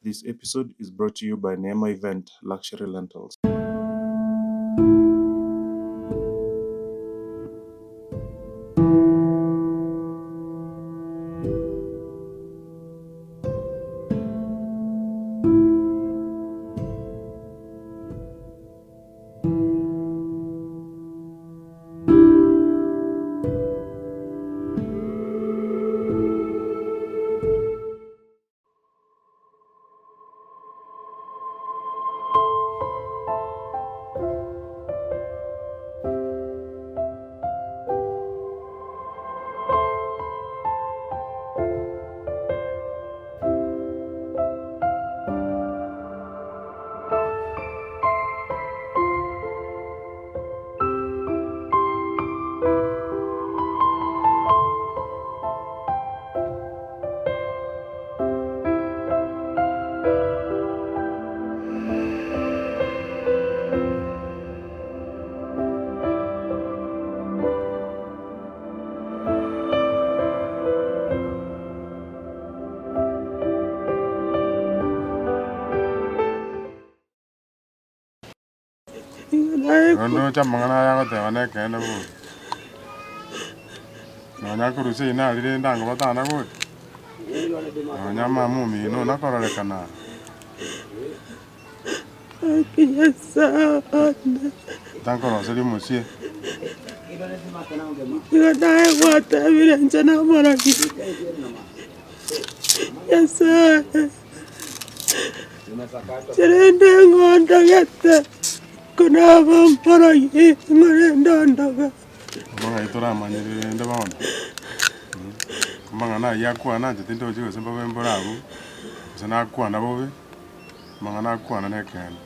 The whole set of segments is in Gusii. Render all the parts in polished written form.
This episode is brought to you by Neema Event Luxury Lentils. Onde oche amang'ana aya agoteba nekeene bobe. Nonya korusia ina aria rende ango batana gocha, nonya mama omino nakororekana aa. Tankoroseria omosie. Igo naye gwatebire inche namorogi Nyasaye, inche rende ng'ondogete, ko naba omorogi ng'o rende ondoge. Ng'ai toramanyerere rende bono? Amang'ana ayio akwana inche tindochi gose mbobe mbore abwo, gose nakwana bobe, amang'ana akwana nekeene.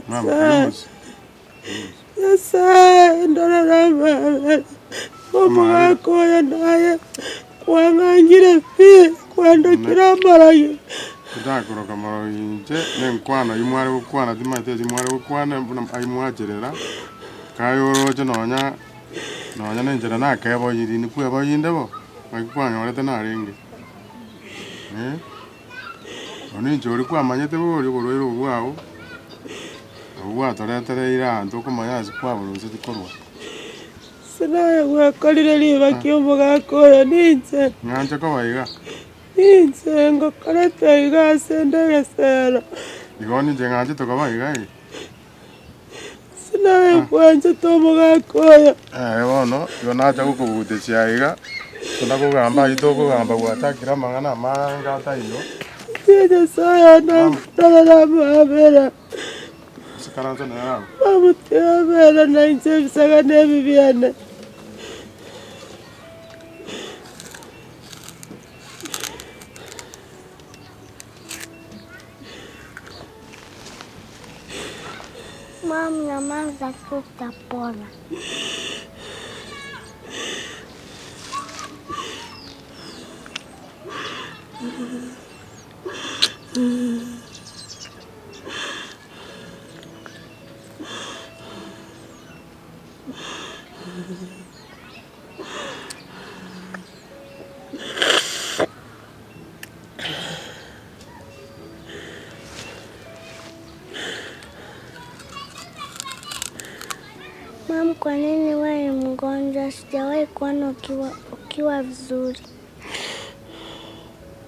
Mama, Nyasaye, karibu. Nyasaye ndorera amabera, omogaka oyo naye kwang'ang'ire pi, kwandokire amarayo. Otakoroka marogi inche, nenkwana ayio mware gokwana timanyeti ase mware gokwana buna ayio mwacherera, kaye oroche nonya nonya na enchera nakeboyirie nikweboyie inde bo, naki kwanyorete narenge eh. Bono inche oria kwamanyete bori oborwaire obo bwao, nabwo gwatoretereire aanto okomanya ase kwaboroseti korwa. Ase naye gwakorire ribaki omogaka oyo ninche. Ng'anche koba iga. Ninche ngokorete iga ase nde egesero. Igo ninche ng'anchete koba iga eh. Ase naye gwanchete omogaka oyo. Aye bono, igo nacha gokobutesia iga, tona kogamba ayio tokogamba gwachakire amang'ana amange ataiyo. Inche Nyasaye one ndorere amabera. Osikaranse nere abwo. Bamotiga na inche ebisagane ebi biane. Mama, nyamaza tu utapona. Mam, kwa nini wewe ni mgonjwa? Sijawahi kuona ukiwa, ukiwa vizuri.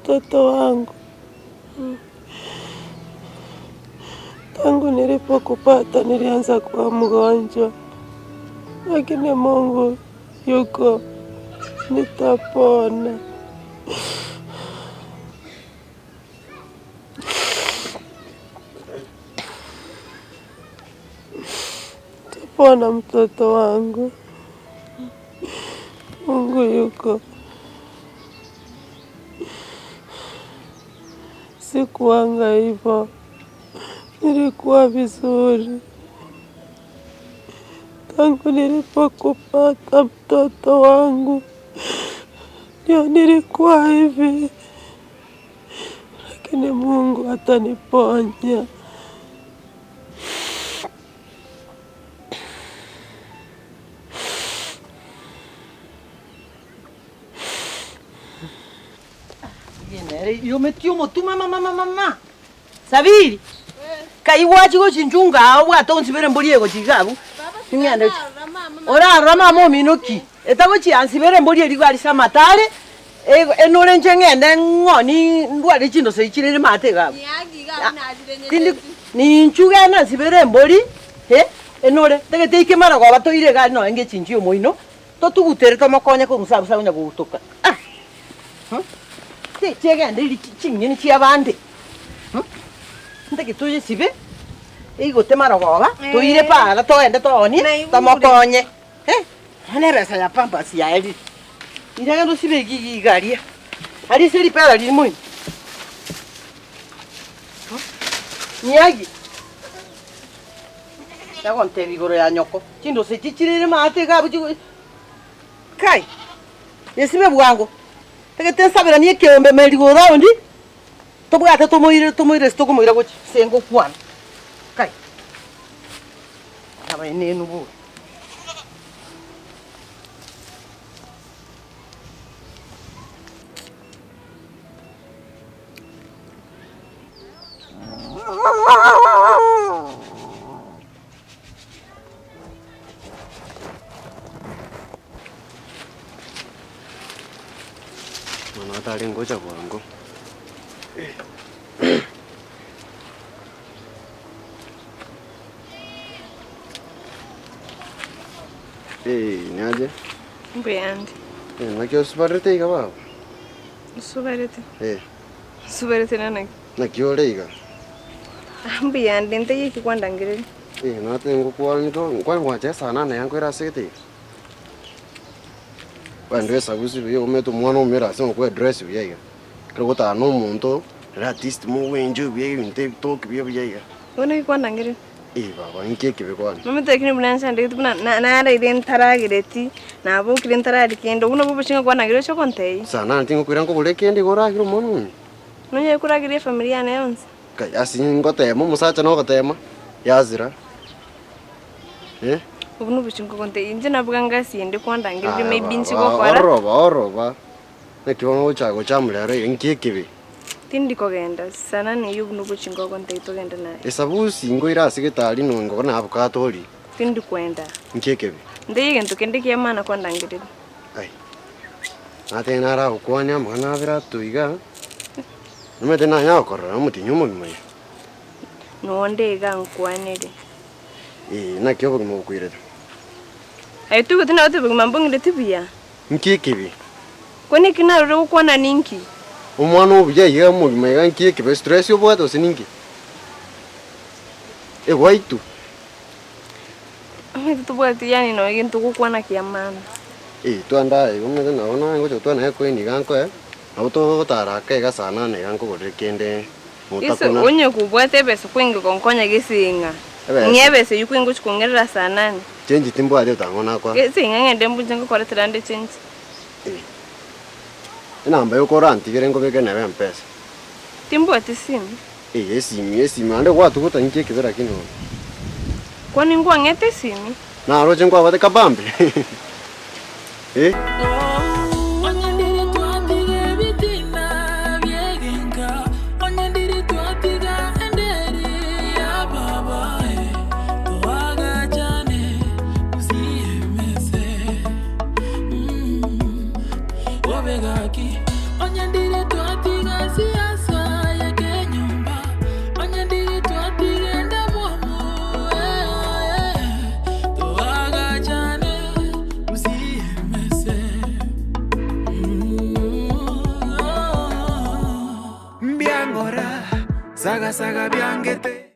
Mtoto wangu, tangu nilipokupata nilianza kuwa mgonjwa, lakini Mungu yuko, nitapona. Nitapona mtoto wangu, Mungu yuko. Sikuanga hivyo, nilikuwa vizuri tangu nilipokupata mtoto wangu, ndio nilikuwa hivi, lakini Mungu ataniponya. Eye nere yometie omotwe mama mama mama! Sabiri, kai gwachia gochinchunga aa obwate onsibere embori eye gochia iga abwo, ning'ende gochia orarora mama omino ki? Etagochia ansibere embori eria igo arise amato are, enore inche ng'ende ng'oni ndware chindoso echi chire maate iga abwo. Tindi ninchu genda nsibere embori, enore, ntagete eike marogoba toire iga aria nonye ngechinchia omoino, Totugutere tomokonye korwa inse abwo ase akonya gogutoka. Ah! Tichegenda eri ching'eni chi'abande. Ntake toyesibe, eigote marogoba, toire para togende toonie, tomokonye. Bono ebesa ya pampers yaerire. Ira genda osibe egi iga iga aria. Aria ase ripera rire moino. Miyagi. Tagontebia igoro ya nyoko. Chindoso echi chirere maate iga abwo chigo Kai! Esibe bwango, tagete nsaberanie ekeombe merry go round, tobwate tomoire tomoire ase tokomoira gochia ase ngokwana. Kai! Abaenenu bori. Mwana otare ngocha bwango. Eh, niaje? Mbuyande. Eh, naki osibarete iga baba? Nsubarete. Eh. Nsubarete na naki? Naki ore iga? Ah, mbuyande ntaiyo eki kwandangereria. Eh, nate ngokwania to, nkwani gwancha esana naye nkoira ase gete iga. Kwendwa esabusi buya omanyete omwana omomere ase ngokwa edress buya iga. Ekero ogotara na omonto, ere at least mogoenjoy buya ebinto ebitoki buya buya iga. Bono naki kwandangereria? Eh baba, inki ekibe kwani? Nomanyete lakini buna nchandegete buna na- naraire ntaragereti, nabokire ntarari kende, obwo nobwo obochie ng'a kwandangereria oche gontebia. Sana ntingokoira nkogorere kende igo oragere omwana oyo. Nonyare korageria efamiri yane yonsi. Kai ase ngotema omosacha nogotema, yazira eh. Obwo nobochie nkogontebia, inche nabuga ngasi ende kwandangereria Aya maybe baba, nchigokora. oroba oroba, naki bono ogochaka gochama rero iga inki ekibe? Tindi kogenda, sana neyio buna obochie nkogontebia togende naye. Esabusi ngoire ase getari nongo na avocado orie. Tindi kwenda. Inki ekibe? Ntaiyo egento kende kia maana kwandangereria. Ai, natebe naragokwanie amang'ana abere ato iga, nomanyete nanyare gokorora omotienyi omogima oyo. Nonde iga ankwanere. Ee, naki obogima bokoirete? Aye toigwete nagoteba obogima mbong'ireti buya. Nki ekibe? Ko niki narure gokwana ninki? Omwana obuya iga omogima iga nki ekibe? Stress obwate gose ninki? Egwaitwa. Omanyete tobwati yaani nonya gento gokwana kia maana. Ee, twende aye igo omanyete nabo naye ngocha gotwana naye koeni iga nkoe, nabo togotara ake iga saa nane iga nkogorere kende Gese motakuna. onye kobwate ebesa kwenge gonkonya gese ng'a Ebesa? ng'a ebesa eywo kwenge gochi kong'erera saa nane. Change timbwati otang'o nakoa. Gese ng'a ng'ende mbunche ngokoretera ande change. Ee, enamba yoka orantigere nkobeke nebe mpesa. Timbwati simu. Ee, esimi, esimi, naende gwatuguta inki ekebe lakini bono. Kwani nkwang'ete esimi? Naroche nkwabate kabambe eh. Mbiang'ora, saga saga biangete.